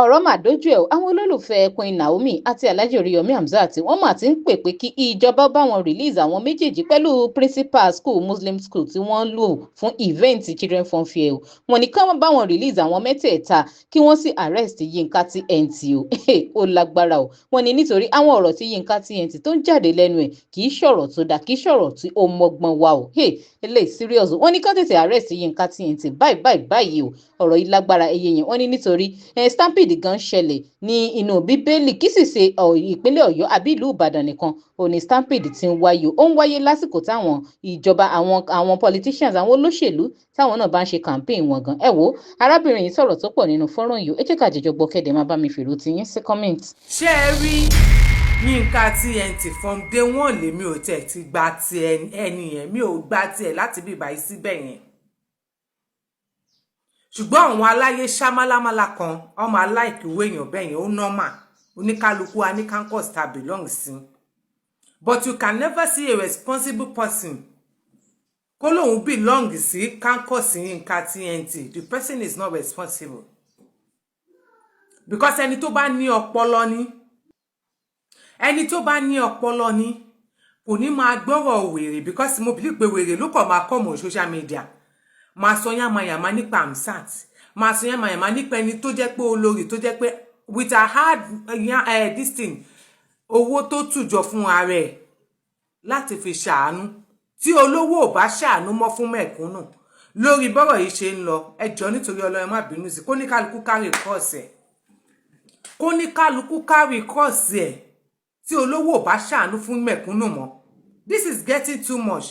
Ọ̀rọ̀ mà dójú ẹ̀ o. Àwọn olólùfẹ́ Queen Naomi àti Alhaji Oriyomi Hamzat, wọ́n mà ti ń pè pé kí ìjọba bá wọn release àwọn méjèèjì pẹ̀lú principal school, Muslim school tí wọ́n lò fún event children fun fair o. Wọ́n ní kí wọ́n bá wọn release àwọn mẹ́tẹ̀ẹ̀ta, kí wọ́n sì arrest Yinka TNT o. Ó lágbára o. Wọ́n ní nítorí àwọn ọ̀rọ̀ tí Yinka TNT tó ń jáde lẹ́nu ẹ̀ kì í ṣọ̀rọ̀ tó dáa, kì í ṣọ̀rọ̀ tí ó mọ́gbọ́n wa o. Eléyìí serious. Wọ́n ní kí wọ́n tètè arrest Yinka TNT báyìí báyìí báyìí o. Ọ̀rọ̀ yìí lágbára ẹyẹ yẹn. Wọ́n ní nítorí stampede gan ṣẹlẹ̀ ní inú Bíbélì, kì í sì ṣe ìpínlẹ̀ Ọ̀yọ́ àbí ìlú Ìbàdàn nìkan ò ní stampede ti ń wáyé. Ó ń wáyé lásìkò táwọn ìjọba, àwọn politicians, àwọn olóṣèlú, táwọn náà bá ń ṣe campaign wọn gan. Ẹ wo, arábìnrin yìí sọ̀rọ̀ tó pọ̀ nínú fọ́nrán yìí. Ẹ jẹ́ ká jẹjọ gbọ́, kẹ́dẹ̀ máa bá mi fèrò tiyín sí comment. Ṣé ẹ rí Yínká TNT, from day one lèmi ò tẹ̀ ti gba ti ẹni yẹn, mi ò gba tiẹ̀ láti bí ìbáyìí síbẹ̀ yẹn. Ṣùgbọ́n àwọn aláyé ṣámálámálá kan, ọmọ aláìkíwé èèyàn bẹ́ẹ̀ yẹn, ó normal. Oníkálukú a ní caucus ta belong sí, but you can never see a responsible person kó lóun belong sí caucus Yínká TNT. The person is not responsible, because ẹni tó bá ní ọpọlọ ní, ẹni tó bá ní ọpọlọ ní, kò ní máa gbọ́rọ̀ wèrè, because mo believe pé wèrè ló kàn máa come on social media, máa sọ yàmàyàmá nípa Hamzat, máa sọ yàmàyàmá nípa ẹni tó jẹ́ pé olórí, tó jẹ́ pé with her hard this thing, owó tó tùjọ fún ara ẹ̀ láti fi ṣàánú. Tí olówó ò bá ṣàánú mọ́ fún mẹ̀kúnnù lórí bọ́rọ̀ yìí ṣe ń lọ, ẹ jọ̀ọ́, nítorí Ọlọ́run, má bínú sí kó ní kálukú carry cross ẹ̀, kó ní kálukú carry cross ẹ̀. Tí olówó ò bá ṣàánú fún mẹ̀kúnnù mọ́, this is getting too much.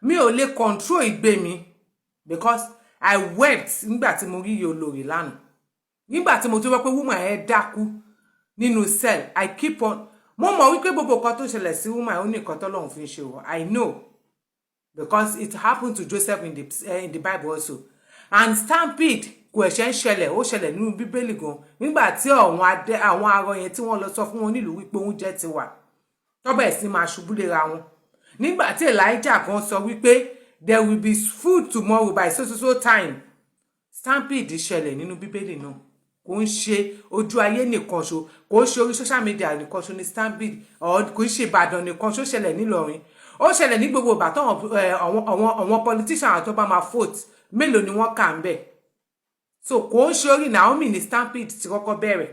Mi ò lè control ìgbé mi because I wept nígbà tí mo rí iye olórí lánàá, nígbà tí mo tún wá pé woman ẹ dákú nínú cell. I keep on, mo mọ̀ wípé gbogbo nǹkan tó ṣẹlẹ̀ sí woman, ó ní nǹkan tọ́lọ́run fi ń ṣe o. I know, because it happened to Joseph in the Bible also. And stampede kò ẹ̀ṣẹ̀ ń ṣẹlẹ̀, ó ṣẹlẹ̀ nínú Bíbélì gan, nígbà tí àwọn adé, àwọn arọ yẹn tí wọ́n lọ sọ fún wọn nílùú wípé oúnjẹ ti wà, tọ́bẹ̀ sí máa ṣubú léra wọn. Nígbà tí Elijah kan sọ wípé there will be food tomorrow by so so so time, stampede ṣẹlẹ̀ nínú Bíbélì náà. Kò ń ṣe ojú ayé nìkan ṣo, kò ń ṣe orí social media nìkan ṣo ní stampede, or kò ń ṣe Ìbàdàn nìkan ṣo. Ṣẹlẹ̀ nílọrin, ó ṣẹlẹ̀ ní gbogbo ìgbà táwọn àwọn politician tó bá máa vote, mélòó ni wọ́n kà ń bẹ̀? So kò ń ṣe orí Naomi ní stampede ti kọ́kọ́ bẹ̀rẹ̀.